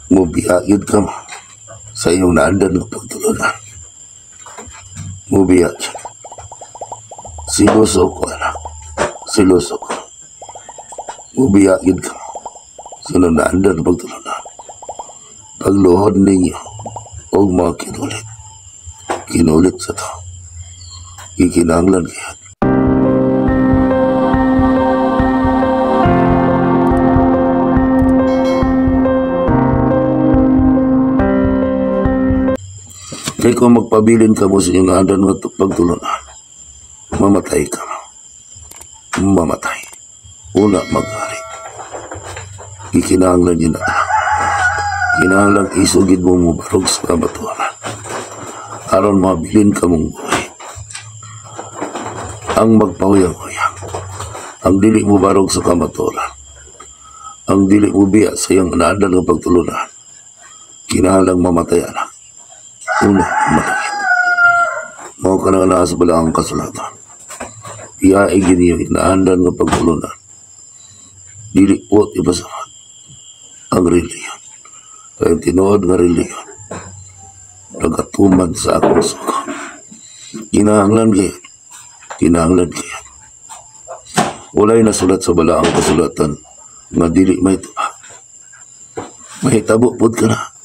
Mubiya yun ka mo sa iyong naandan nga pagtulunan. Mubiya yun. Siluso ko, anak. Siluso ko. Mubiya yun ka mo sa iyong naandan nga pagtulunan. Pagluhod ninyo og mga kinulit. Kinulit sa to. Gikinahanglan kaya. Kay kung magpabilin ka mo sa inyong naandan nga pagtulunan, mamatay ka mo. Mamatay. Una maghari. Gikinahanglan yun na. Kinahanglan isugid mo mo barog sa kamatuoran. Aron mabilin ka mong buhay. Ang magpahuyang-huyang, ang dili mo barog sa kamatuoran, ang dili mo biya sa iyong naandan nga pagtulunan, kinahanglan mamatay, anak. Una, malangit. Mao ka na naa sa balaang kasulatan. Iyaig niyo inaandan nga pagtulunan. Dili po ipasamat ang reliyon. Kaya tinuod nga reliyon, nagatuman sa akong suko. Kinahanglan kaya. Kinahanglan kaya. Walay nasulat sa balaang kasulatan nga dili may tuba. Mahitabo pod ka na.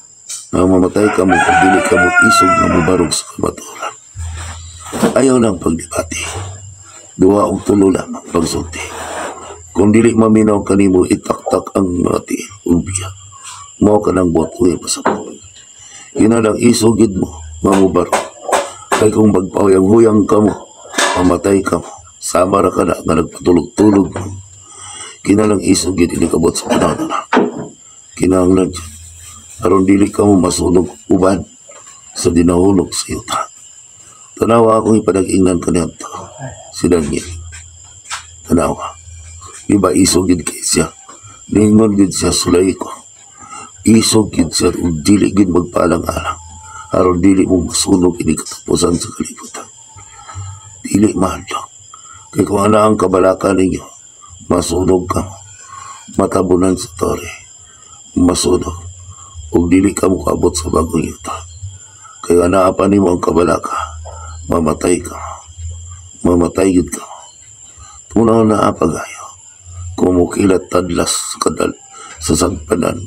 Nga mamatay ka mo kung dili ka mo isog nga mobarog sa kamatuoran. Ayaw lang pagdebate. Duha og tulo lamang pagsulti. Kung dili maminaw kanimo, itaktak ang mga tiil ug biya. Mao ka nang buot uy pasabot. Kinalang isugid mo nga mobarog. Kay kung magpahuyang-huyang ka mo, mamatay ka mo. Sama ra ka na nga nagpatulog-tulog mo. Kinalang isugid ini kabot sa panahon na. Kinahanglan jud. Aron dili ka mo masunog uban sa dinahulog sa yuta. Tanawa akong ipanag-ingnan kaniadto si Daniel. Tanawa. Iba isog gid kay siya. Ningon gid siya, sulay ko. Isog gid siya ug dili gid magpaalang-alang. Aron dili mo masunog ini katapusan sa kalibutan. Dili mahadlok. Kay kung ana ang kabalaka ninyo, masunog ka mo. Matabunan sa tore. Masunog. Ug dili ka mokaabot sa bagong yuta. Kay anaa pa nimo ang kabalaka, mamatay ka mo. Mamatay gid ka mo. Tunaw na apagayo. Kumukilat tadlas sa kadal, sa sagpanan,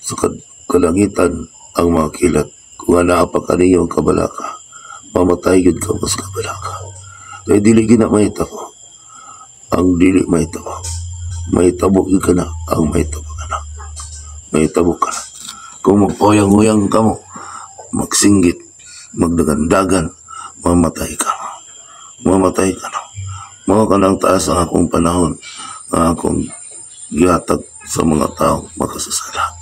sa kalangitan ang mga kilat. Kung anaa pa kaniyo ang kabalaka, mamatay gid ka mo sa kabalaka. Kay dili gid na mahitabo. Ang dili mahitabo. Mahitabo gid ka na ang mahitabo ka na. Mahitabo ka na. Kung magpuyang-uyang ka mo, magsinggit, magdagandagan, mamatay ka mo. Mamatay ka na. Mao ka nang taas ang akong panahon, ang akong gihatag sa mga taong makasasala.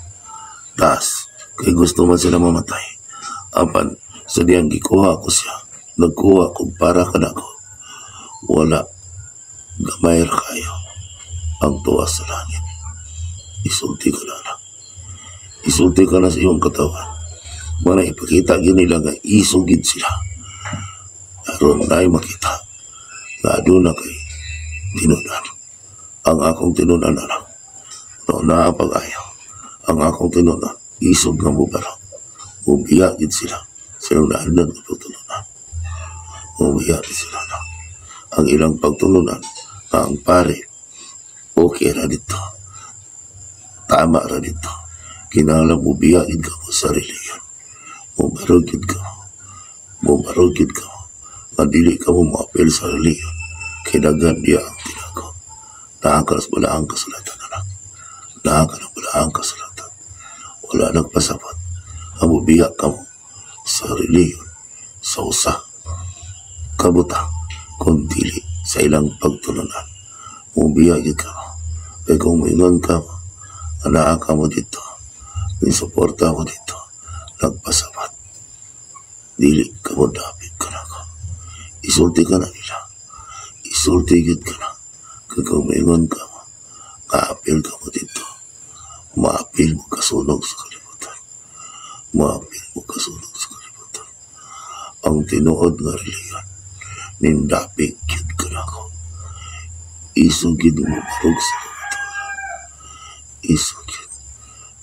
Taas, kay gusto man sila mamatay. Apan, sa diyang gikuha ko siya, nagkuha ko para kanako. Wala, gamay ra kayo ang tuwa sa langit. Isulti ko na lang. Isulti ka na sa iyong katawan. Mana ipakita gyud nila nga isog gid sila. Aron na'y makita nga aduna kay tinunan. Ang akong tinunan, anak. No, naa pag-ayaw. Ang akong tinunan, isog nga mubarog. Mubiya gid sila. Silang naandan nga pagtulunan. Mubiya gid sila, anak. Ang ilang pagtulunan, nga ang pare, okay ra dito. Tama ra dito. Kinahanglan mubiya gid ka mo sa reliyon. Mubarog gid ka mo. Mubarog gid ka mo. Nga dili ka mo moapil sa reliyon. Kay daghan diya ang tinago. Naa ka sa balaang kasulatan, anak. Naa ka ng balaang kasulatan. Wala nagpasabot. Ang mubiya ka mo sa reliyon, sa usa kabutang, kung dili sa ilang pagtulunan. Mubiya gid ka mo. Kay kung moingon ka mo, anaa ka mo dito, nisuporta mo dito, nagpasabat. Dili ka mo dapit ka na ko. Isulti ka na nila. Isulti gid ka na. Kay kung moingon ka mo, maapil ka mo dito. Maapil mo kasunog sa kalibutan. Maapil mo kasunog sa kalibutan. Ang tinuod nga reliyon, nindapik gid ka na ko. Isog gid mo barog sa kalibutan. Isog gid.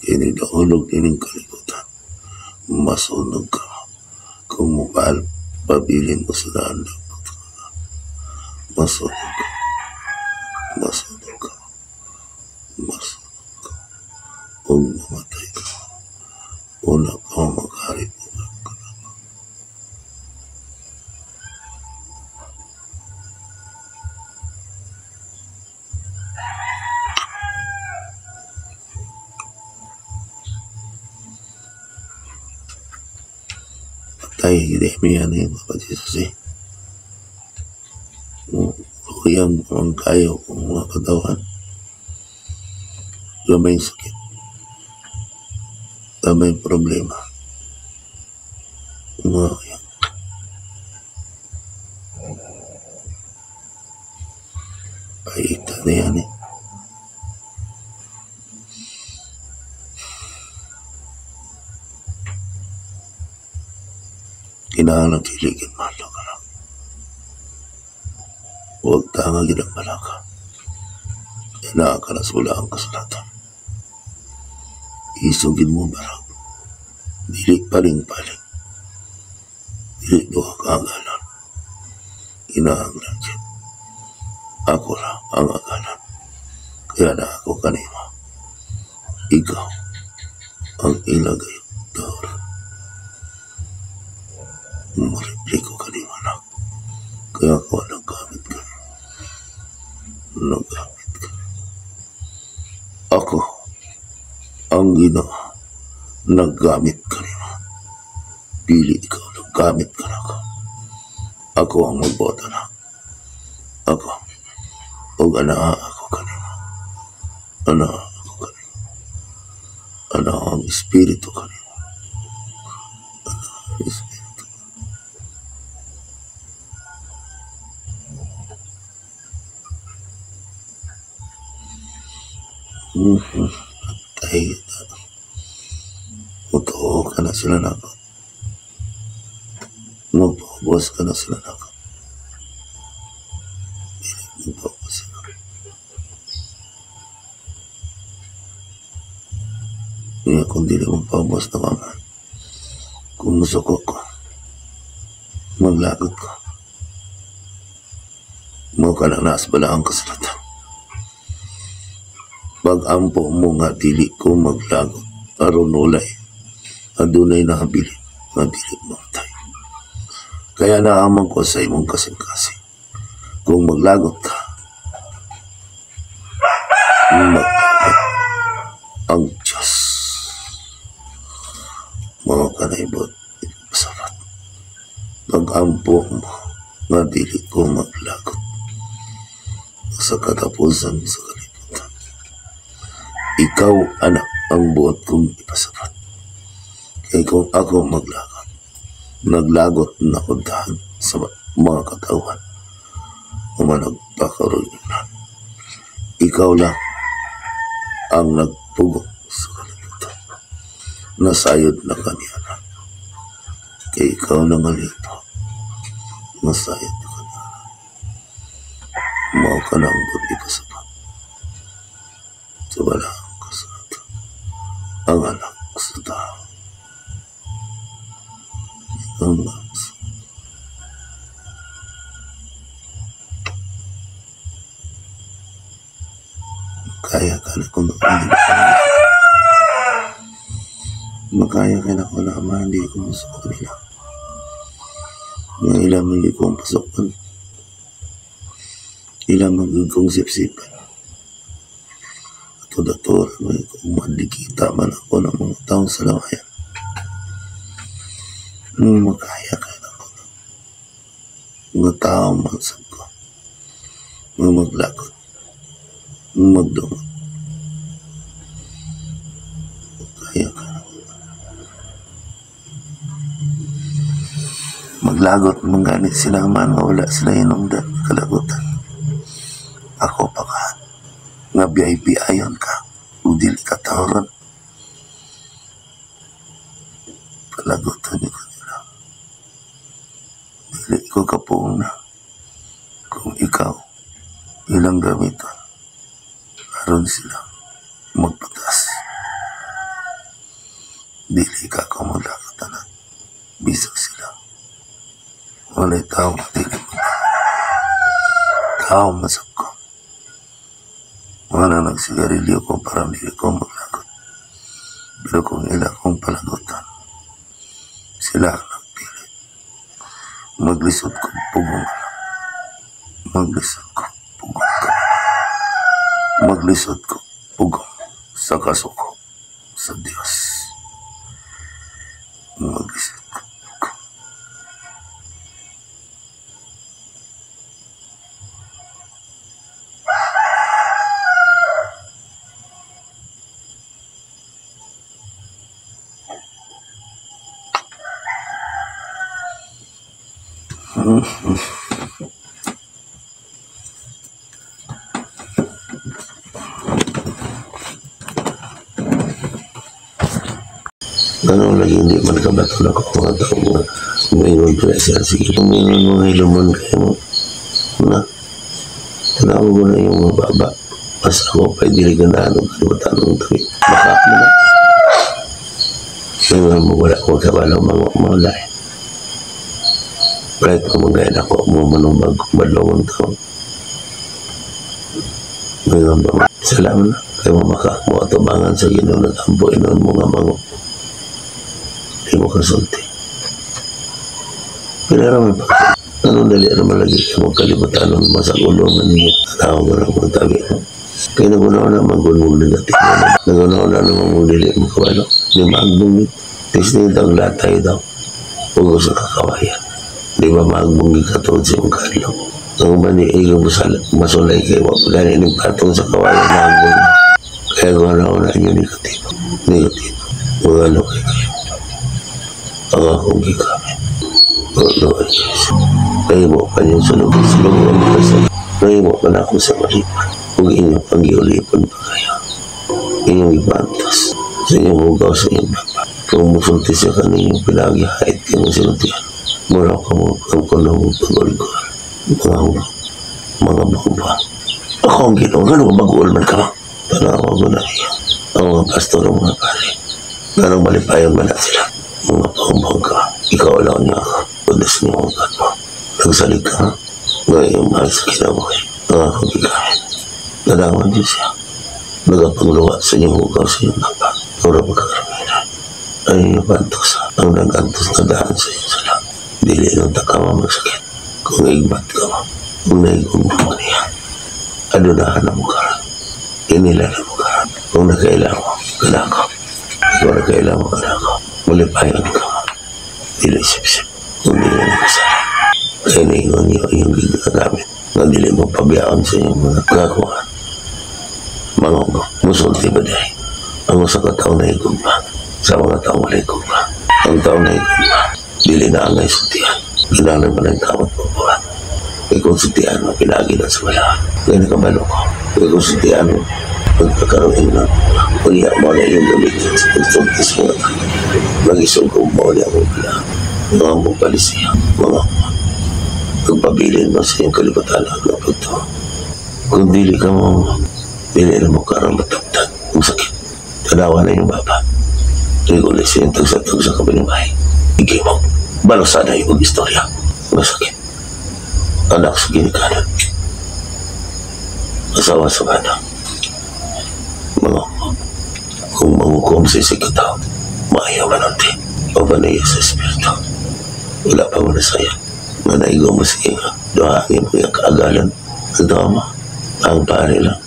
Kini daunog ining kalibutan. Masunog ka. Kung mukal, pabilin mo sa daan. Masunog ka. Masunog ka. Masunog ka. Kung mamatay ka, una ka maghari po ka. Patay, hindi mo yan eh, Papa Jesus eh. Luyang ang kayo kung mga katawan. Gamay sakit. Gamay problema. Mga kaya. Paita na yan eh. Kinahanglan kiligin mahal ka lang. Huwag tanga ginang malaka. Inaa ka na sa wala ang kasulatan. Isugin mo barang. Dili paling-paling. Dili duha ka agalan. Inaanglan siya. Ako ra ang agalan. Kaya na ako kanimo. Ikaw ang ilagay dawra. Maripliko kanimo na. Kaya ako naggamit ka. Naggamit ka. Ako ang Ginoo naggamit kanimo. Dili ikaw naggamit ka na ako. Ako ang magbota na. Ako. Og anaa ako kanimo. Anaa ako kanimo. Anaa ang espiritu kanimo. Anaa ang espiritu. Patay. Mutuo ka na sila nako. Magpaubos ka na sila nako. Magpaubos sila. Kaya kung dili magpaubos na ka man, kung musuko ko, maglagot ko. Mo ka na naas bala ang kasulatan. Pag-ampo mo nga dili ko maglagot, aron ulay, adunay nahabilin nga dili mamatay. Kaya naamang ko sa imong kasing-kasing. Kung maglagot ka, maglagot ang Diyos. Mga kanaibot, pasabat. Pag-ampo mo nga dili ko maglagot sa katapusan sa kalibutan. Ikaw, anak, ang buot kong ipasabat. Kaya kung ako maglagot, naglagot na ko dahil sa mga katawan o managpakaroon. Ikaw lang ang nagpugong sa kalibutan. Nasayod na kaniya na. Kaya ikaw nangalito. Nasayod na kaniya na. Mao ka na ang buot ipasabat. Sa balaang kasulatan, ang anak sa tao. Ang anak sa Kaya ka na kung hindi ka na. Makaya ka na kung naman hindi ko masok nila. Nga ilang hindi ko ang pasokan. Ilang magiging kong sipsipan. Ato dator, may kung madikita man ako ng mga taong sa lamayan. Makaya ka na ako. Mga tao magsab ko. Mga maglagot. Magdumot. Kaya ka na. Maglagot mangganit sila man, wala sila inungdan kalagutan. Ako pa ka nga VIP ayon ka, ug dili ka tawron. Palagutan ko nila. Dili ko kapuong na kung ikaw ilang gamiton aron sila magpatas. Dili ka ako maglakad tanan. Bisag sila. Walay tao nga dili mo. Tao masab ko. Mga na nagsigarilyo ko para dili ko maglakad. Pero kung ila kong palagutan, sila ang nagpilit. Maglisod ko pugong alam. Maglisod ko pugong ka. Maglisod ko pugong sa kasuko sa Dios. Maglisod ko pugong. Ganun lagi hindi man kabato na ko mga tao mga umingon pa siya. Sige, umingon mo hilumon kayo mo. Na, tanaw ko na yung mababa. Mas ako pa'y dili ganahan o kalimutan ng tabi. Baka mo na. Ingon mo wala ko kabalo mga maulay. Kahit pamagayan ako mo manumbag kung badlongon tao. Ingon ba? Salamat na. Kaya mo makaakmo at tubangan sa Ginoo naghampo inon mo nga mango. Di mo kasulti. Pero naman pa. Anong dali naman lagi kayo magkalimutan ng masagulo man niya. Tawag ko lang kung tabi mo. Kaya nagunaw na magunmog negatibo. Nagunaw na naman mong dili mo kabalo. Di maagbungit. Tisni daw latay daw. Huwag sa kakawayan. Di ba maagbungit ka tuod sa iyong kadlaw. Ang uban ni Ego masulay kayo. Wag gani ning patong sa kawayan maagbungit. Kaya gunaw na inyo negatibo. Negatibo. Mga ano kayo. Ang akong gigamit. Lord, nahimo pa niyo sa lubog sa lubog ang mga nahimo pa na ako sa malipan. Kung inyong pag-iulipon pa kayo, inyong ipantos sa inyong hugaw sa inyong baba. Kung musulti siya kaninyong pinagi, hait kayo mo sinultihan. Mura ka mo, ang kuno mo pag-ulgol. Mga hugaw, mga bangba. Ako ang Ginoo, ganun mag-uul man ka. Tanawa ko na niya. Ang mga pastor, ang mga pare. Ganun malipayon man na sila. Mga pangbang ka, ikaw lang niya ako. Kudas niyo ang kat mo. Nagsalig ka, ngayon mahal sa kinabuhi. Ang akong gigamit. Nadawan niyo siya. Nagapangluwa sa inyong hugaw sa inyong baba. Ura pagkakaraminan. Ay inyong pantos. Ang nagantos na daan sa inyong sala. Dili nang takama magsakit. Kung naigmat ka mo, kung naigong mo niya, adunahan na mo karon. Inila na mo karon. Kung nakaila mo, kanako. Kung nakaila mo, kanako. Malipayon ka mo. Dili sipsip. Kung dili mo kasala. Kaya naingon niyo iyong ginagamit. Nga dili mo pabiyaon sa inyong mga kakuha. Mga musulti ba dahil? Ang usa ka taong naigugma. Sa mga taong walay gugma. Ang taong naigugma. Dili na angay sultihan. Kinahanglan pa ng tao at mabuhat. Kaya kung sultihan mo, pinagi na sa wala. Kaya nakabalo ko. Kaya kung sultihan mo, pagkakaroon na kunya mo na iyong gamitin sa pagsulti sa mga tao. Mag-isog ko mo na akong wala. Mga mong palisiya, mga pagpabilin mo sa iyong kalibutan at napagto. Kung dili ka mo, dili na mo karang matagtag ang sakit. Tanawa na yung baba. Regular sa iyong tagsa-tagsa ka ba? Igay mo, balosa na yung istorya. Masakit. Anak sa ginikanan. Asawa sa bana. Mga kung mangukom sa isang katao, maayaw man ang o ba sa espiritu. Wala pa mo nasaya. Nga naigo mo sa iyo. Doha ang iyong mga kaagalan. Ang mo. Ang pare lang.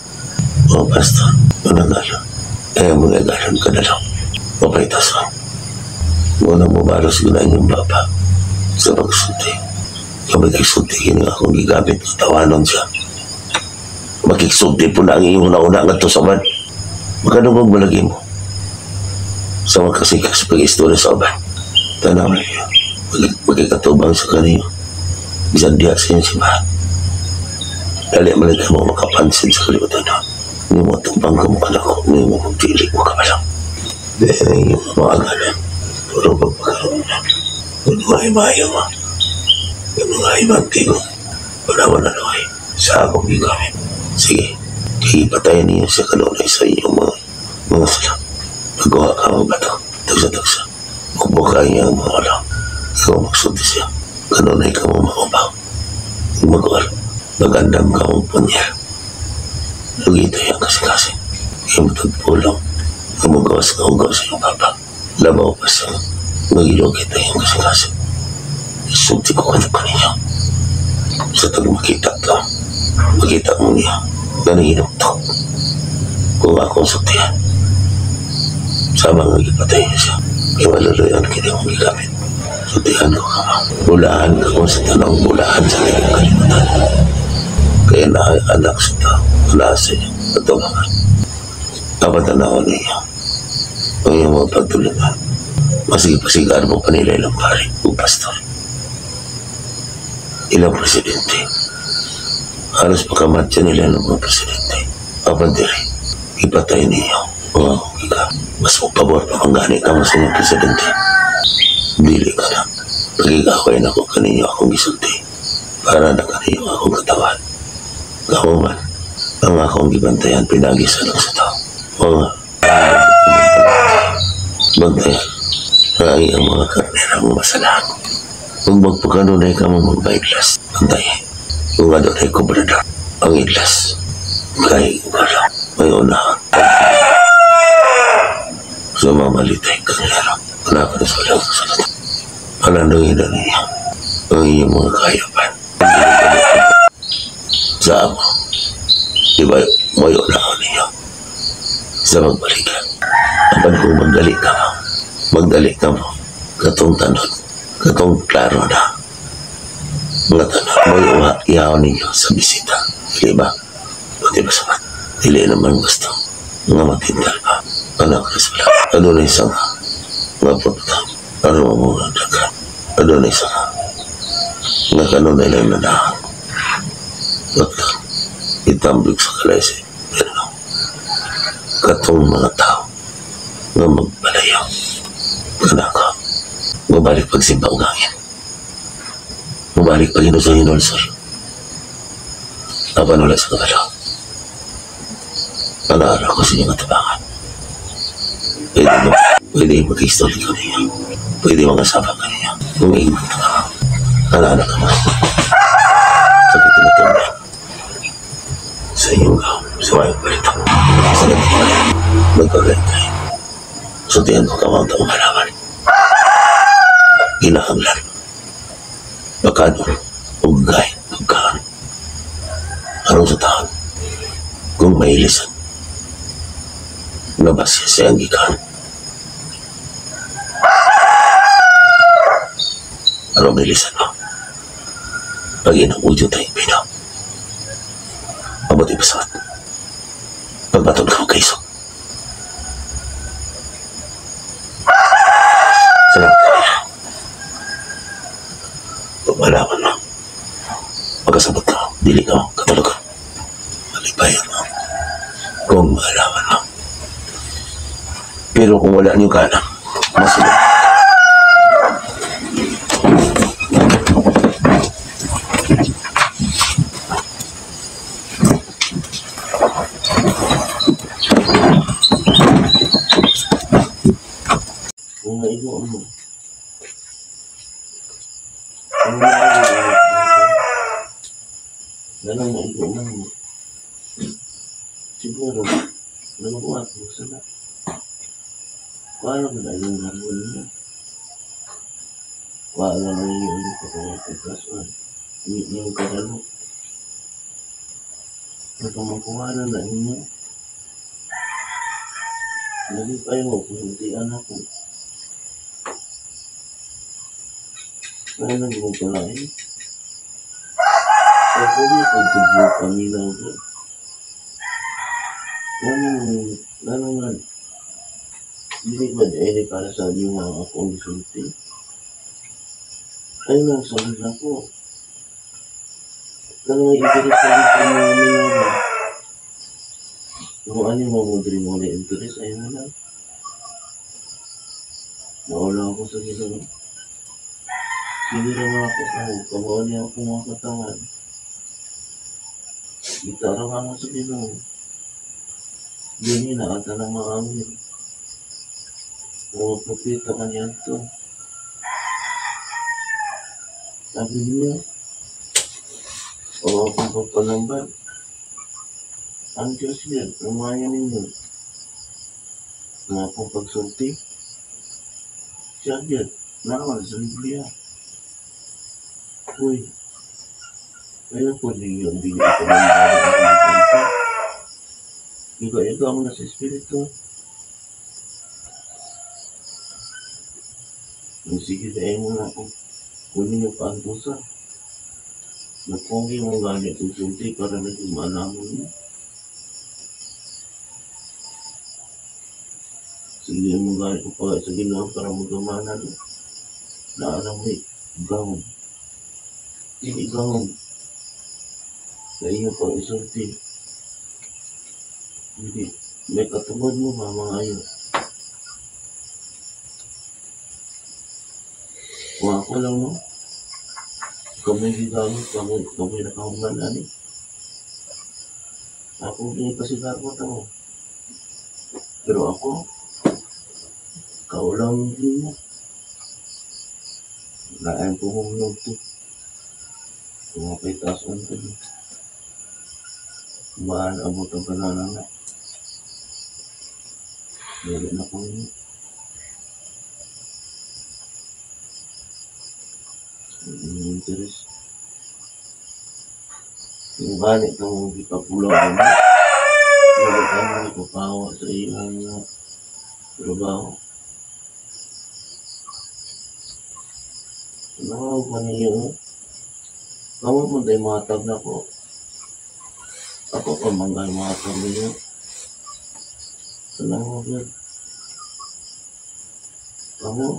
Mga pastor. Managalan. Ay ang mga agalan ka na lang. Mapaytasan. Muna mo balos ko na inyong baba. Sa pagsulti. Kung magkiksulti kini akong gigamit. Tawanon siya. Makiksulti po na ang iyong una-una nga to sa man. Magkadungog malagi mo. Sa makasikas pag-istorya sa uban. Tanaw niyo. Magkikatubang sa kaniyo. Bisan diya sa iyong simbahan. Dali man ka mo makapansin sa kalibutan na. Hindi mo tumpang kamukha na ko. Hindi mo dili mo ka lang. Dahil ang iyong mga agalan. Puro pagpagkaroon na. Kung mga imayo mo. Kung mga ibang tigo. Wala mo na naway. Sa akong gigamit. Sige. Kaya patayin niyo sa kanunay sa iyong mga sala. Pagkuha ka mo ba ito? Tagsa-tagsa. Mukbuka niya ang mga ulo. Ikaw magsulti siya. Kanunay ka mo makubaw. Mag-ual. Magandam ka mong punyal. Lugito yan kasi-kasi. Kaya matagpulong. Gumagawas ka ugaw sa iyong papa. Labaw pa siya. Magilugit na yung kasi-kasi. Isulti ko ka ninyo. Sa tag makita ka. Makita mo niya. Ganang hinuktok. Kung akong sultihan. Sama nga gipatay niya siya. Kaya maluluyan kini akong gigamit. Sultihan ko ka mo. Bulaan ka ko sa tanong bulaan sa iyong kalimutan. Kaya na anak sa tao. Wala sa inyo. Katubangan. Dapat tanawon ninyo ang iyong mga pagtulungan. Masige pasigaan mo pa nila ilang pari o pastor. Ilang presidente. Halos pakamatya nila ng mga presidente. Apan diri, ipatay ninyo mga kika. Mas pabor pa kang gani ka mas inyong presidente. Dili ka na. Pagigaway na ko kaninyo akong gisulti. Para na kaninyo akong katawan. Kamo man, ang akong gibantayan pinagi sa lang sa tao. Mga bantayan nga ang iyang mga karnera ang masalah. Kung magpagkanunay ka mo magbaiglas, bantay. Kung adunay kubrador, ang iglas. Kay wala, may unahan. Sa mga malitay karnero, wala ka na sa walang kasalatan. Palandungin na ninyo ang inyong mga kayapan. Sa amo, di ba, may unahan ninyo sa magbalikan. Apan kung magdali ka mo, katong tanod, katong klaro na, mga tanod, may ihaw ninyo sa bisita. Di ba? Pati ba sabat? Dili naman gusto. Mga matintal pa. Anak ka sila. Ano na isang mga pupunta. Ano mo mga dagan. Ano na isang nga kanunay lang nanahan. Batang itambig sa kalaysay. Pero katong mga tao nga magbalayaw kanaka mabalik pagsimba og hangin, mabalik pag sa hinulsol, apan wala sa kabalo. Panaara ko sa inyong katabangan. Pwede mo, pwede mag-istorya ka niya, pwede mag-asaba ka niya kung ingon ka anaana ka mo sakit na tumba sa inyong gaw sa wayong balita sa nagpapalay magpagantay. Sultihan ko kamang taong halaman. Ginahanglan. Pagkanon, ugay, pagkaan. Aron sa taon, kung mailisan, nabasya siya ang gikan. Aron mailisan mo. Pag inang udyo tayo pinaw. Mabuti pasawat. Pagbatod ka kaisog. Salamat ka. Pag malaman mo, magkasabot ka, dili ka, katulog ka. Malibayan mo. Kung malaman mo. Pero kung wala niyo kaalam, masunod. Kung naigo mo. Kung naigo mo. Ganang naigo mo. Siguro, namakuha ko sa na. Paano ko na yung gagawin niya? Paano na yung pagkakasuan? Yung kagano. Nagkamakuha na na inyo. Nalipay mo kung hindi anak ko. Kaya nagmugalain. Ako mo pagtudlo paminaw ko. Ano man. Hindi ba dahil para sa inyo mga akong gisulti? Ay nang sabi ako. Kano may interest sa dito mga minaw. Kung ano yung mga dream mo na interest, ayun na lang. Nawala ako sa Ginoo. Sige naman ako, oh, kabaw niya ako mga katawan. Gitara nga ako sa Ginoo. Dini na ata ng mga amin. Pero propeta ka niya ito. Sabi niya, o akong pagpanamban. Ang Diyos yun, umaya ninyo. Nga akong pagsulti. Siya yun, naman sa Biblia. Uy, kaya po ninyo ang dili ito ng mga. Iga-iga mo na sa Espiritu. Sige na mo na ako. Kunin niyo pa ang tusa. Nagpunggi mong ganit ang sulti para naging maalaman mo. Sige mo ganit ko pa sa Ginoo para magamanan. Naalam mo gawon. Dili gawon. Sa iyo pang isulti. Hindi. May katungod mo ba mga ayo? Kung ako lang mo, kami gigamit, kami nakahuman na ni. Ako hindi pasigar ko tamo. Pero ako, kaulang hindi mo. Lain ko mong nugto. Tumapay taas ang tayo. Mahal abot ang banana na. Dili na ko ninyo. Yung interest. Yung ganit ka mong ipapulaw mo. Dili ka mong ipapawa sa iyong trabaho. Ano pa ninyo? Kamu mo tayo matag na ko. Ako pa manggay matag ninyo. Salamat yun. Kamu.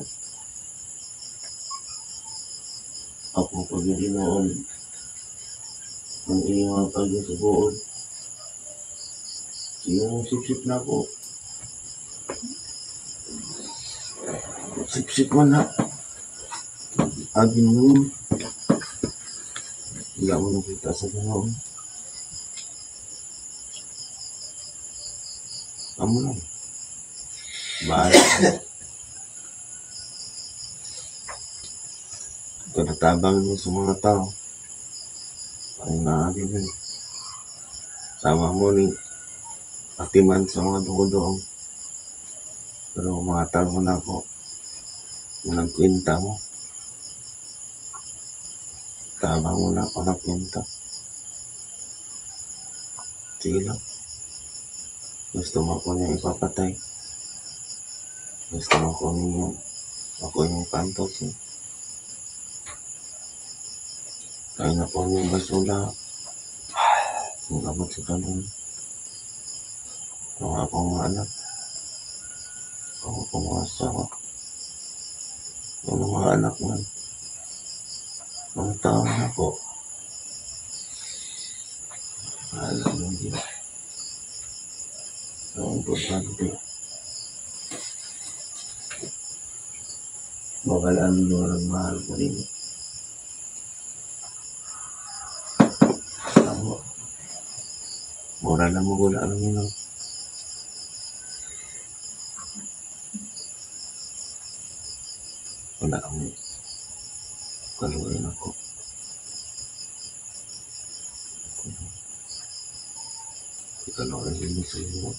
Ako pag-inoon. Ang iyong pag-isubuod. Siyong sipsip na ako. Sipsip mo na. Agin mo. Wala mo nakita sa Ginoo. Amo lang. Bahala. Katatabang mo sa mga tao. Ay naagin yun. Sama mo ni atiman sa mga dugo-doong. Pero mga tao na ako. Walang kwenta mo. Tabang mo na ako ng kwenta. Sige lang. Gusto mo ako niya ipapatay. Gusto mo ako niya. Ako yung pantos niya. Kaya na po niyang basura. Ang abot sa talon. Ang akong mga anak. Ang akong mga asawa. Ang mga anak man. Ang tao na po. Alam mo din. Ang importante. Mawalaan ninyo ang mahal ko rin. Tama. Mura na mo wala ang ninyo. Wala akong kaluin ako. Ikaluin din sa inyo.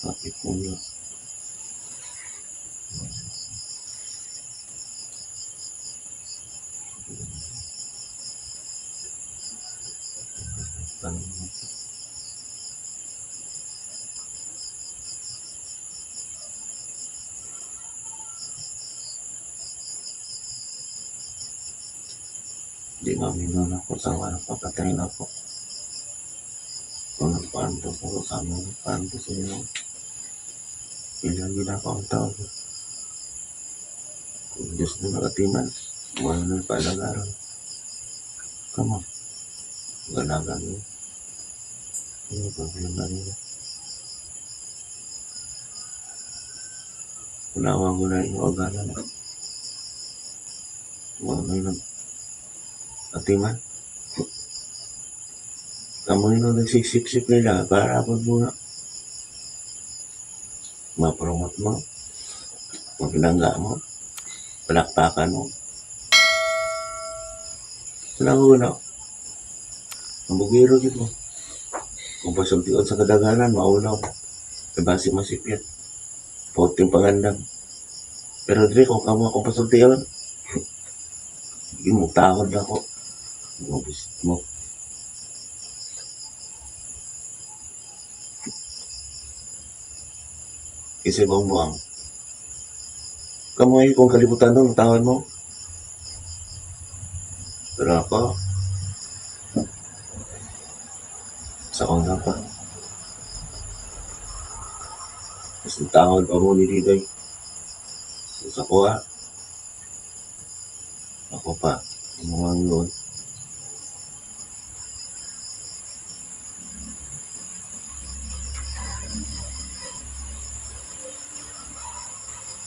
Kapit mo na. Di namin na ako sa walang papatay na ako. Kung nagpaantos ako sa amin, nagpaantos sa inyo. Ilan din ako ang tao. Kung Diyos na nakatiman, wala na palagaran. Come on. Galagan niyo. Ano problema niyo? Unawa ko na yung agala na. Wala na yung atiman. Kamu yung nagsiksip-sip nila para pag muna. Ma-promote mo, mabilangga mo, palakpakan mo. Wala. Ang bugiro dito. Kung pasultion sa kadaghanan, maulaw. Basi masipit. Puting pangandam. Pero diri kung kamo akong pasultion, hindi mo tawad ako. Mabis mo. Kasi bang buang. Kamu ay kung kalibutan doon, tawad mo. Pero ako, sa akong pa. Mas tawad pa mo ni Didoy. Sa kuha. Ako pa, mga yun.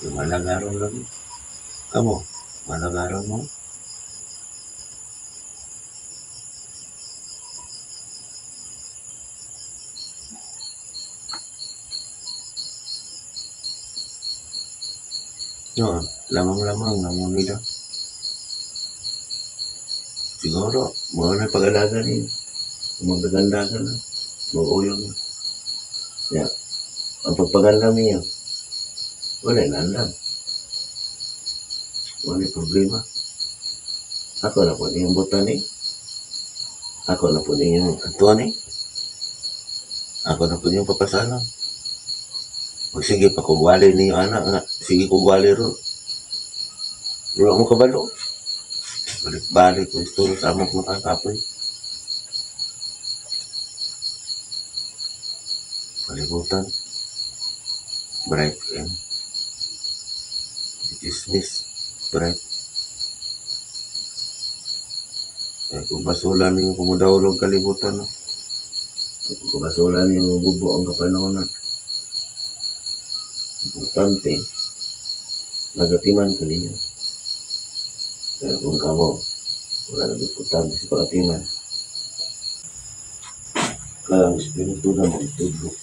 Yung malagaron lang. Kamu, malagaron mo. Yun, lamang-lamang namang nila. Siguro, mga na pag-alaga niyo. Magaganda ka na. Mag-uyong na. Ya, ang pagpaganda niyo, wala na alam. Wala problema. Ako na po niyong butan eh. Ako na po niyong atuan eh. Ako na po niyong papasalan. O sige, pakugwali niyo anak nga. Sige, kugwali ro. Wala mo kabalo. Balik-balik kung isturo sa amok makakapoy. Kalibutan. Bright M. Dismiss. Bright. Eh, kung basula ninyo kumudawlog kalibutan, no? Kung basula ninyo gubo ang kapanahonan. Importante, nagatiman ka ninyo. Pero kung kamo, wala na importante sa pagatiman. Kaya ang Espiritu na magtudlok.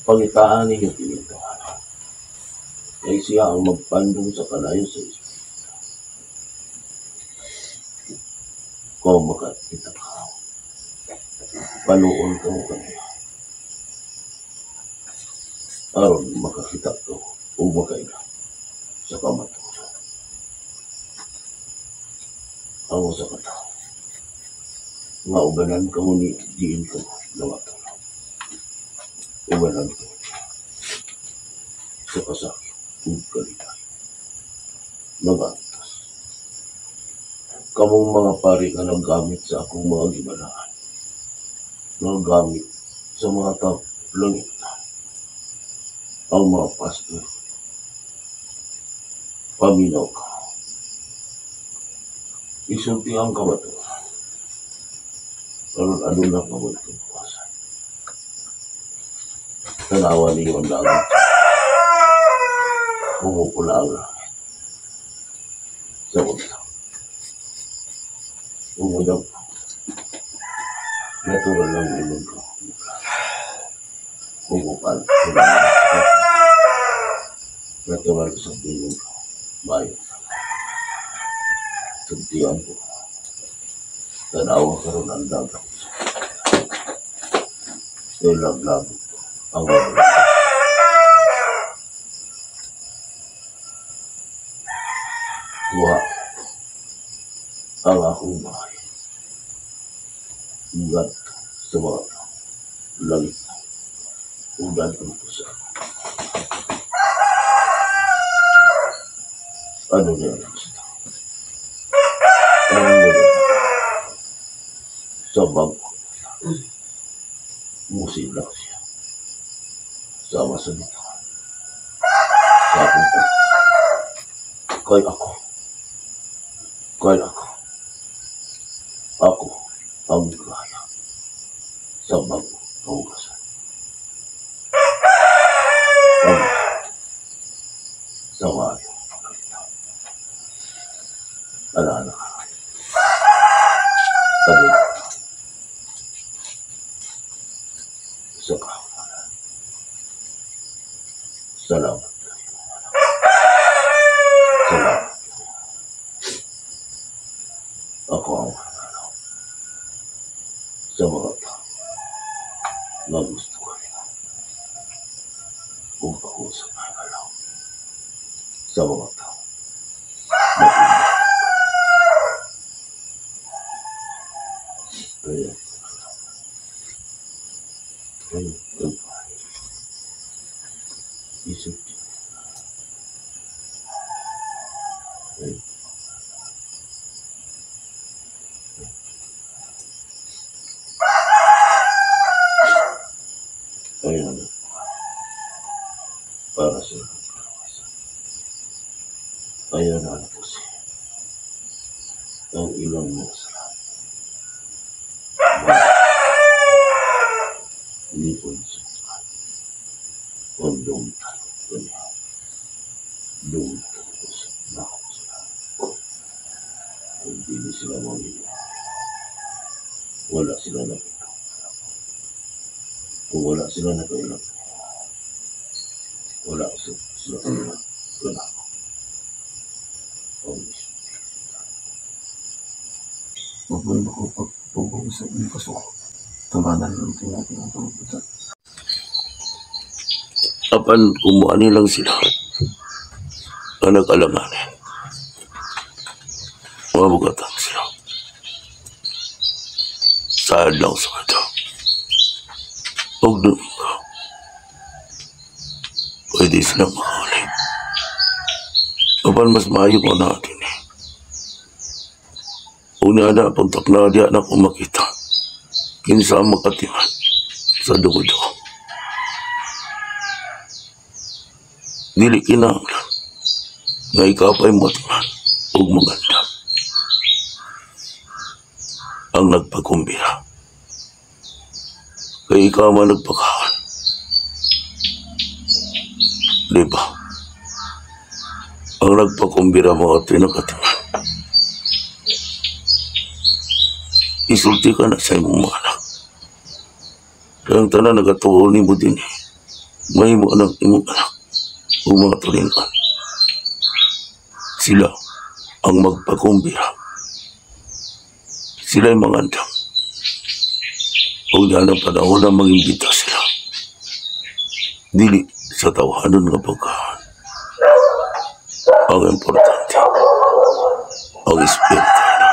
Pangitaan ninyo tinintahan. Kaya siya ang magpandong sa kalayo sa Espiritu. Kung makakita ka, panuon ka mo kaniya. Aron makakita ka o makaila sa kamatuoran. Ang sa katao, nga ubanan ka mo ni diin ka mo na matulog. Ubanan ka mo sa kasakit ug kalipay. Magantos. Kamong mga pari nga naggamit sa akong mga gibalaan, naggamit sa mga tao langit, ang mga pastor, paminaw ka. Isulti ang kamatuoran. Karon aduna pa mo'y kinabukasan. Tanawa ninyo ang langit. Pumupula ang langit. Sa unta. Umunang natural lang ilong ko. Pumupal. Natural sa ilong ko. Bayo. Tuntian ko. Tanawa karon ang dagat. Ilag-lag ang mga kuha ang akong bahay. Ugat sa mga langit. Ugat ang pusa. Ano niya ang gusto? Ano mo sa bangko? Musilak siya. Sama sa bituan. Sa akong pag. Kay ako. Kay ako. Ako ang kaya. Sa bangko kaugasan. Ang sa maayong pagkalita. Alaala ka. Kabul. Sa kahawanan. Salamat. Salamat. Ako ang mananaw sa mga tao na gusto ko nila. Kung ako sa mananaw sa mga tao na kaya kaya goodbye. Isip ay ayan para sa ayan na po siya ang ilang mga sarap. Hindi po sa kondom dum sa kung hindi sila mamili. Wala sila nakita. Kung wala sila nakailan, wala sila wala. Huwag mo ko pagpupugong sa inyong kasuko. Tumanan lang natin ang pagputan. Apan kumuha nilang sila ang nag-alanganin. Mabugatan sila. Saan lang sa ito. Huwag Domingo. Pwede sila makahuli. Apan mas maayo pa natin eh. Una na, pagtakna diya na kung makita. Kinsa ang makatiman sa dugo-dugo. Dili kinahanglan nga ikaw pa'y matiman ug maganda. Ang nagpakumbira. Kay ikaw man nagpakaon. Di ba? Ang nagpakumbira mo at pinakatiman. Isulti ka na sa imong mga anak. Kaya ang tanan nagatuo ni mo din eh. Mahimo ang imong anak o mga tulingan. Sila ang magpakumbira. Sila ay mangandam. Huwag na ng panahon na mangimbita sila. Dili sa tawhanon nga pagkahan. Ang importante, ang espiritu na.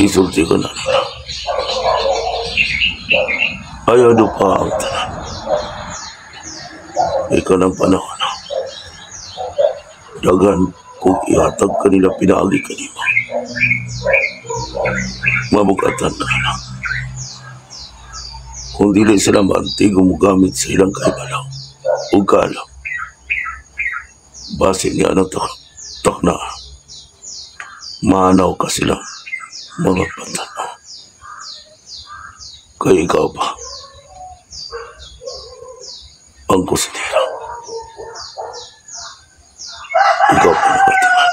Isulti ko na nila. Ayaw do pa ang tanan. Ikaw ng panahon na. Daghan kung ihatag kanila pinaagi kanima. Mabugatan ka na. Kung dili sila maantig gumagamit sa ilang kaibalaw o kaalam, base niya ng takna, maanaw ka sila mga pantanaw. Kaya ikaw pa ang kusinero. Ikaw pa nakatiman.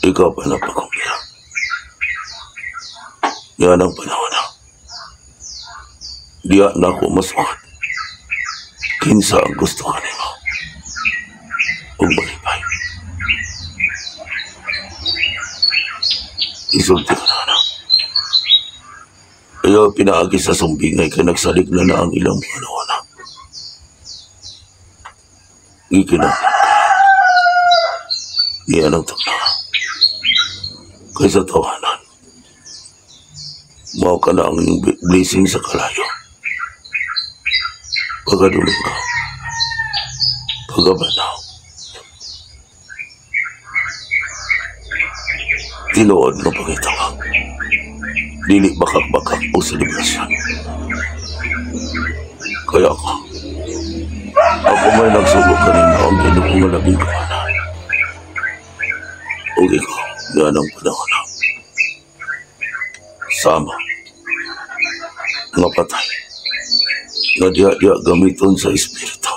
Ikaw pa napakumbira. Yan ang panahon na. Diya na ako masukat. Kinsa ang gusto ka nimo. Ug malipay. Isulti ka na anak. Kaya pinaagi sa sumbingay kay nagsalig na na ang ilang mga anak. Gikinahanglan ka. Niya ng takna. Kaysa tawanan. Mao ka na ang iyong blessing sa kalayo. Pagaduling ka. Pagabanaw. Tinuod nga pangita ka. Dili bakak-bakak o selebrasyon. Kaya ako may nagsugo kanina ang Ginoo nga labing kahanan. Ug ikaw, yan ang panahon na. Sama. Nga patay. Nga diha-diha gamiton sa espiritu.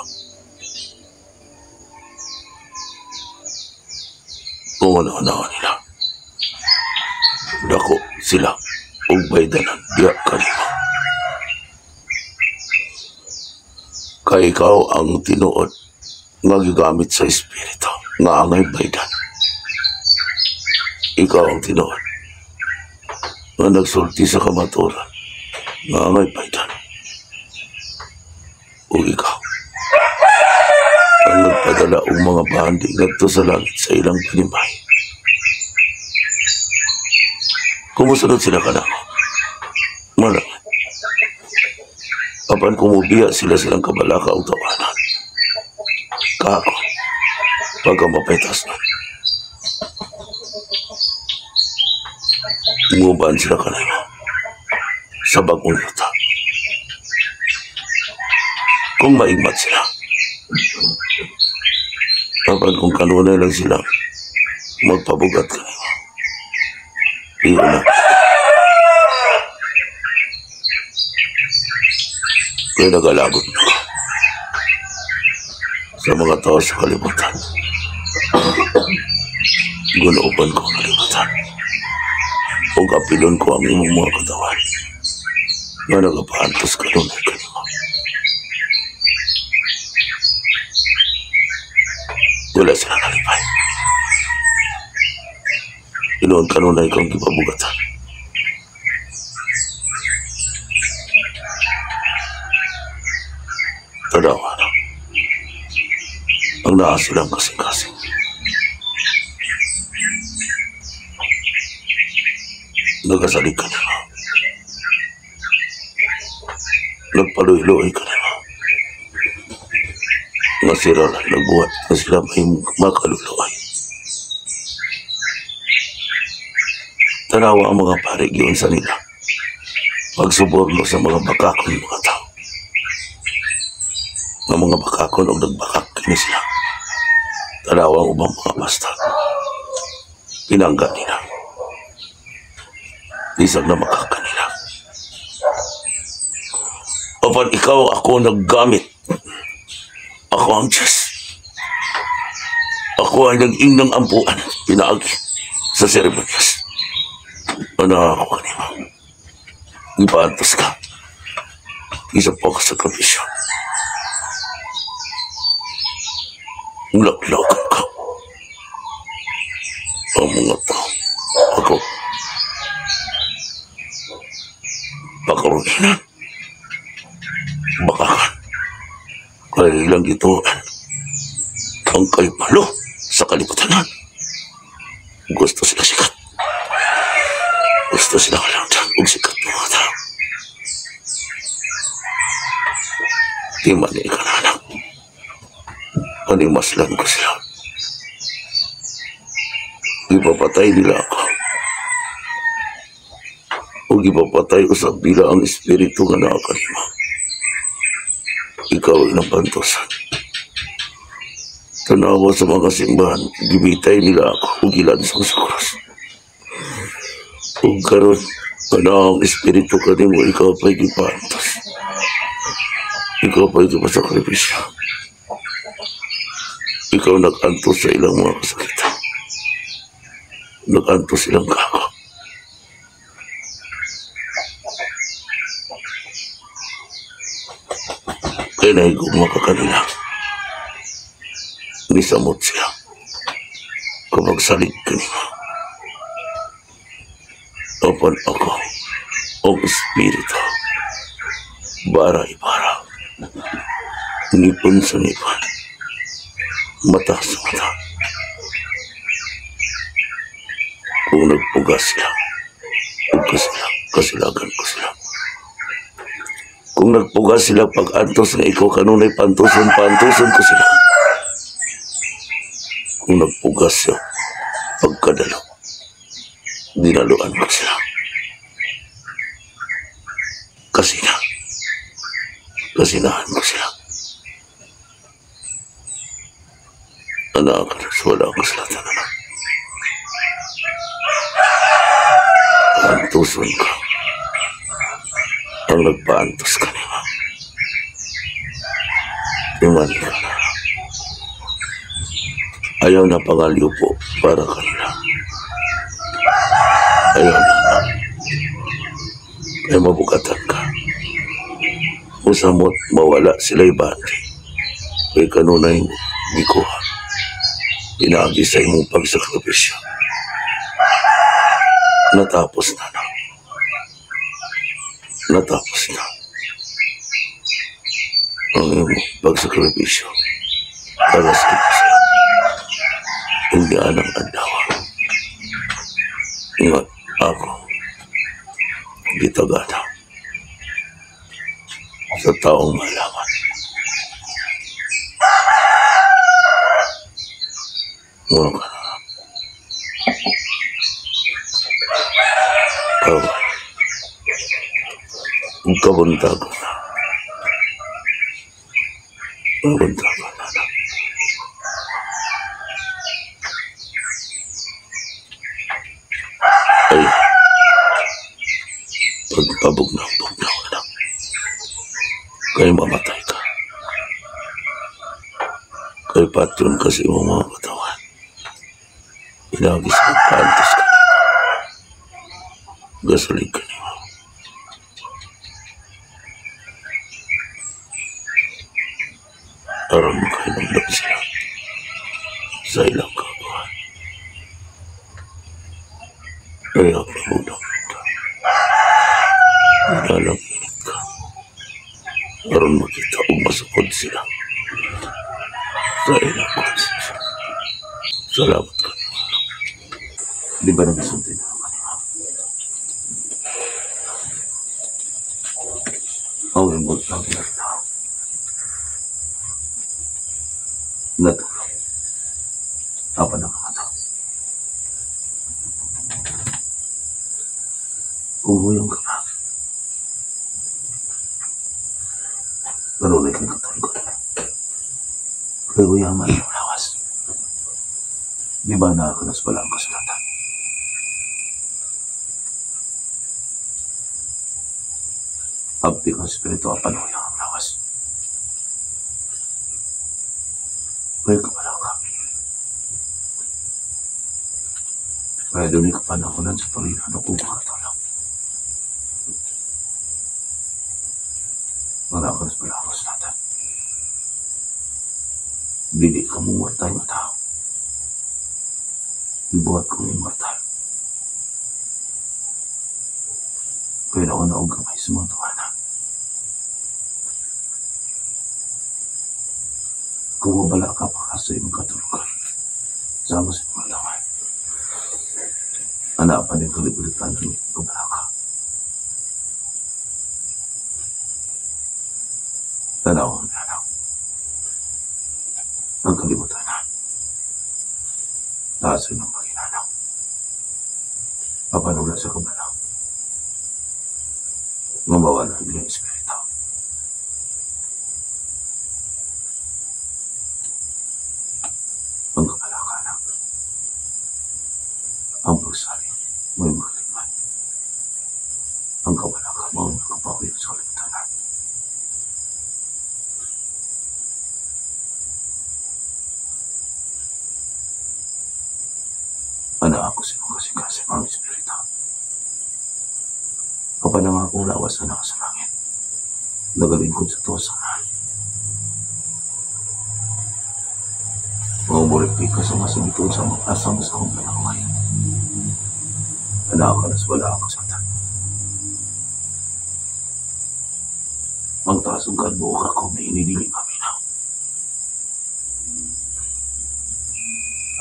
Kung ano-ano nila. Dako sila ug baydanan diha kanimo. Kay ikaw ang tinuod nga gigamit sa Espiritu nga angay baydan. Ikaw ang tinuod nga nagsulti sa kamatuoran nga angay baydan. Ug ikaw ang nagpadala og mga bandi ngadto sa langit sa ilang pinimay. Kumusunod sila kanako, malangit. Apan kumubiya sila silang kabalaka o tawanan. Kako, pagkamapaitas nun. Umuban sila kanimo sa bagong yuta. Kung maigmat sila, apan kung kanunay lang sila, magpabugat kanimo. Iyo na. Kaya nagalagot na ka sa mga tao sa kalibutan. Gunuupan ko ang kalibutan. O kapilon ko ang imong mga katawan. Nga nagapaantos ka doon ay kanimo. Wala sila nalipay. Inuon kanunay kang gipabugatan. Tanawa na. Ang naa silang kasing-kasing. Nagasalig ka nila. Nagpaluy-luoy ka nila. Nga sila lang nagbuhat, nga sila may makaluluoy. Tanawa ang mga pare giyon sa nila. Pagsuborno sa mga bakakon mga tao. Nga mga bakakon o nagbakak kini sila. Tanawa ang ubang mga pasta. Pinangga nila. Bisag na makaka nila. Apan ikaw ako naggamit. Ako ang Diyos. Ako ang nag-ingnang ampuan. Pinaagi sa seremonyas. Ano ako kanimo? Ipaantos ka. Isa pa ka sakripisyo. Laklakan ka. Ang mga tao. Ako. Pakaruginan. Bakakan. Kaya ilang gituan. Ang kaipalo sa kaliputanan. Gusto sila sikat. Gusto sila kalangtan. Ug sikat ng mga tao. Di man ni ikananak. Animaslan ko sila. Ipapatay nila ako. O ipapatay usab nila ang espiritu nga naa kanimo. Ikaw ay napantosan. Tanawa sa mga simbahan, gibitay nila ako ug gilansang sa krus. Ug karon, kana ang espiritu kanimo, ikaw pa'y gipantos. Ikaw pa'y gipasakripisyo. Ikaw nag-antos sa ilang mga kasakitan. Nag-antos silang kako. Kaya nahigugma ka kanila. Nisamot sila. Kapag salig kanila. Apan ako, ang espiritu, bara-ibara, ngipon sa ngipon, mata sa mata. Kung nagpugas sila, ug kasilagan ko sila. Kung nagpugas sila pag-antos nga ikaw kanunay pantuson, pantuson ko sila. Kung nagpugas sila pagkadalo, dinaluan ko sila. Kasina, kasinahan ko sila. Anak, wala akong kasulatan, anak. Antuson ka. Ang nagpaantos ka niya. Iman ka na. Ayaw na pangalyo po para kanila. Ayaw na. Kaya mabugatan ka. Usamot mawala sila'y bandi. Kay kanunay gikuha. Pinaagi sa imong pagsakripisyo. Natapos na na. Natapos na. Ang imong pagsakripisyo para sa Iglesia. Hindi anang adlaw. Nga ako gitagana sa taong malaman. Muna ka na. Kaw. Kabuntago na. Kabuntago na na. Ay, pagpabugnaw-bugnaw na. Kay mamatay ka. Kay patyon kasi imong mga katawan. Inagi sa pagpaantos ka na. Gasalig ka nimo. Aron makahinumdum sila sa ilang kagawa. Kaya pabugnaw ka. Inalang init ka. Aron makita o masukod sila sa ilang konsensya. Salamat ka. Di ba nagsulti na ako kanina? Ang imong tawag na natulog. Apa na mga tao? Kung huyong ka pa, kanunay kang katulog. Kaya huyangan ang lawas. Di ba nakakanas pala ang kasulatan? Abdi kang espiritu apan huyang ang lawas. Kaya kabala ka. Kaya doon ka panahonan sa Panginoon kung makatulog. Nakakanas pala ang kasulatan. Dili ka mong mortal na tao. Ibuhat kong immortal. Kaya nauna og gamay sa mga tawanan. Kung mabala ka pa ka sa imong katulugan, sama sa mga tawanan. Anak pa din kalibulitan ng kabala ka. Tanaw ang anak. Ang kalibutan na. Taas ang paghinanaw. Papanula sa kabalaw. Mamawala ang iyong espiritu. Ang kabalakanak. Ang pagsalit mo'y makalimay. Ang kabalaka mo ang nakapawi sa kalibutan na. Ana ako sa imong kasing-kasing ang espiritu. Kapan ang akong lawas na nasa langit. Nagalingkod sa tuwa sa nga. Maumulit ka sa masabitol sa mga asang sa akong panaway. Ana ka nas wala ako sa tan. Ang taas ang kadbuok ako na inidili maminaw.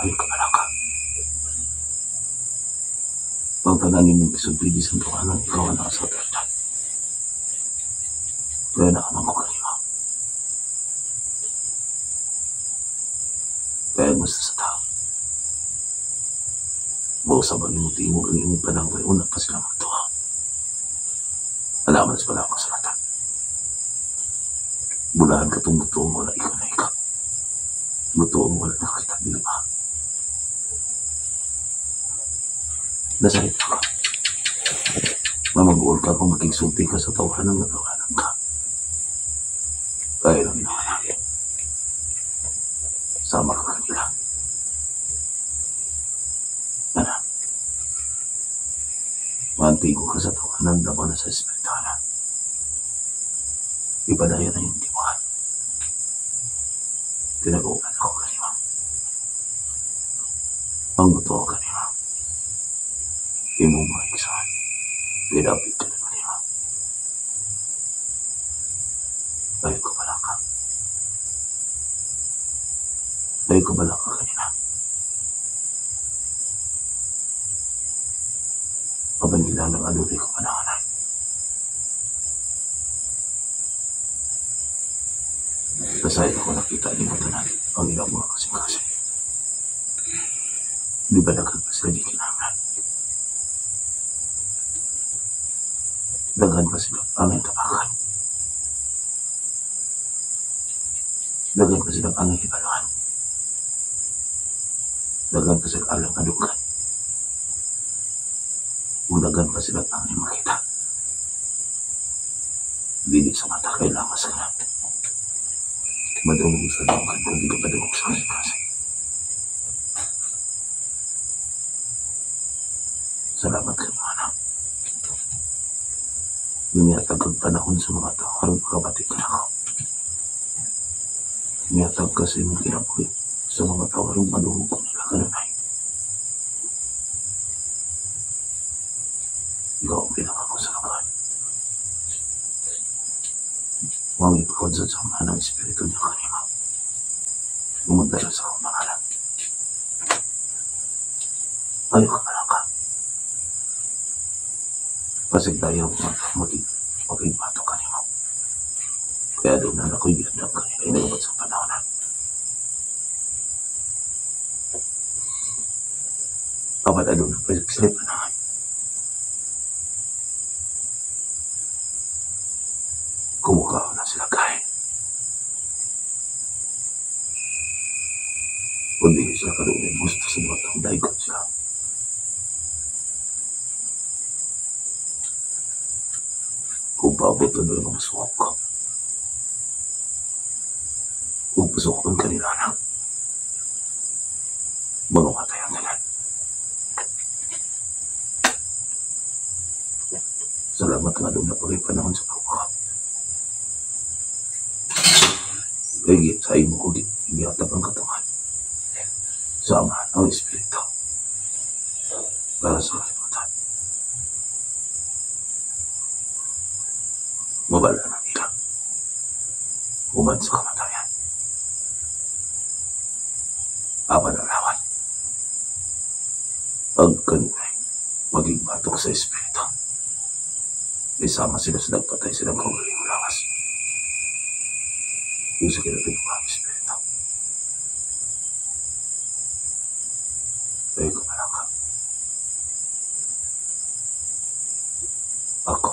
Ay kabalaka. Ang tanan nimong gisulti bisan tawanan, ikaw ang nasa tagdan. Kaya naaman ko kanimo. Kaya basta sa tao. Mausa ba nimo tingog ang imong panaway, una pa sila magtuwa. Alaman sa pala ako sa lata. Bulahan ka itong butuong wala ikaw na ikaw. Butuong wala nakita, di ba? Nasakit ako. Mamag-uol ka kung makigsulti ka sa tawanan na tawanan ka. Kaya lang inahanapin. Sama ka kanila. Ano? Mantigo ka sa tawanan, laban na sa espiritualan. Ipadayon na yung tibuhan. Pinag-uupan ako kanima. Ang buto ako kanima. Imong mga iksahan. Pinapit ka na kanima. Ayaw ko pala ka. Ayaw ko pala ka kanina. Kapan kinahanglan adunay ko panahon. Kasay ako nakita ni mo tanan ang ilang mga kasing-kasing. Di ba daghan pa sila di kinahanglan? Daghan pa sila angay tapakan. Daghan pa sila angay hibaluan. Daghan pa sila alang adukan. O daghan pa sila angay makita. Dili sa mata kay lawas ka na. Madungog sa dunggan kung di ka padungog sa kasing-kasing. Salamat ka mga anak. Miyatag kag panahon sa mga tao aron makabati ka nako. Miyatag ka sa imong kinabuhi sa mga tao aron madungog ko nila kanunay. Ikaw ang pinangako sa lugar. Huwag ipakod sa samahan ng Espiritu niya kanima. Umagdala sa akong pangalan. Ayaw ka pala ka. Pasigdayaw ka magigbato kanimo. Kaya doon na ako'y giandam kanila inabot sa panahon na. Apat aduna pa sila panahon. Kumukha na sila kain. Kundi sila karoon gusto sa mga taong daigon sila. Kung paabot na doon ang masuok ka. Kung pasukon ka nila anak, mga matay ang tanan. Salamat nga doon na pag-ipanahon sa pagbuka. Kaya sa imo ko gihatag ang katungan sa Amahan ang Espiritu para sa kalibutan. Mabala na nila human sa kamatayan. Apan alawan ang kanunay maging batok sa Espiritu. Isama sila sa nagpatay silang kaugalingong lawas. Yung sa kinatubuhan ang Espiritu. Ay, kumalaka. Ako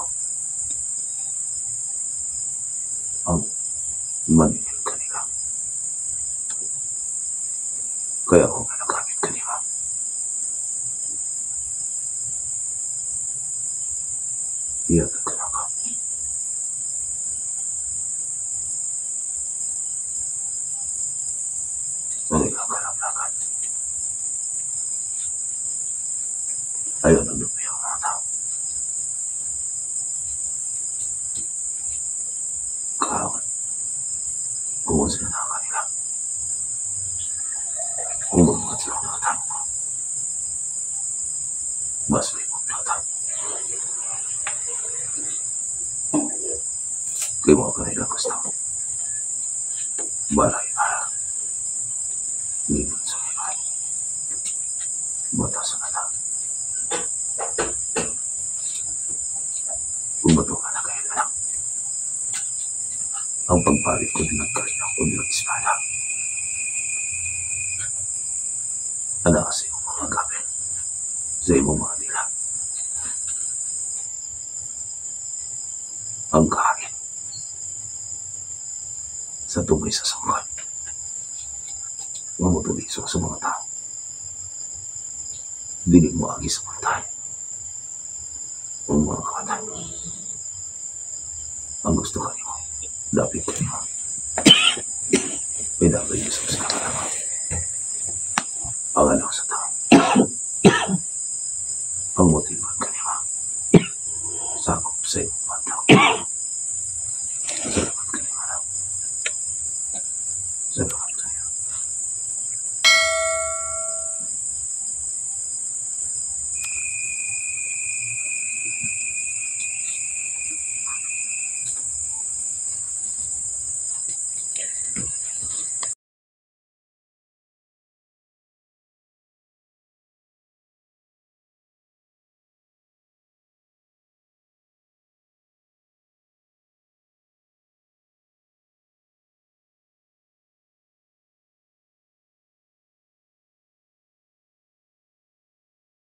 ang maninil kanila. Kaya ako nga nagamit kanila. Iyatag ka na ka. Ang ilang kalablagan. Ayaw na lupi ang mga tao. Kahawan. Kung sila na kanila. Kung mabuhat sila ng tao. Mas may pagkata. Kaya mga kanila gusto. Balay para. Ngipon sa ibay. Mata sa mata. Kung bato ka na kayo anak. Ang pagpalit ko din nagkarina ko din espada. Anak sa iyong mga gamit. Sa iyong mga dila. Ang kahangin. Sa tungay sa sangkot. Mamutuliso sa mga tao. Dili mo agi sa puntahan. Ang mga kawatan. Ang gusto ka nimo, dapit ka nimo. May dapat yung sa kanila. Ang anak sa tao. Ang motibo ka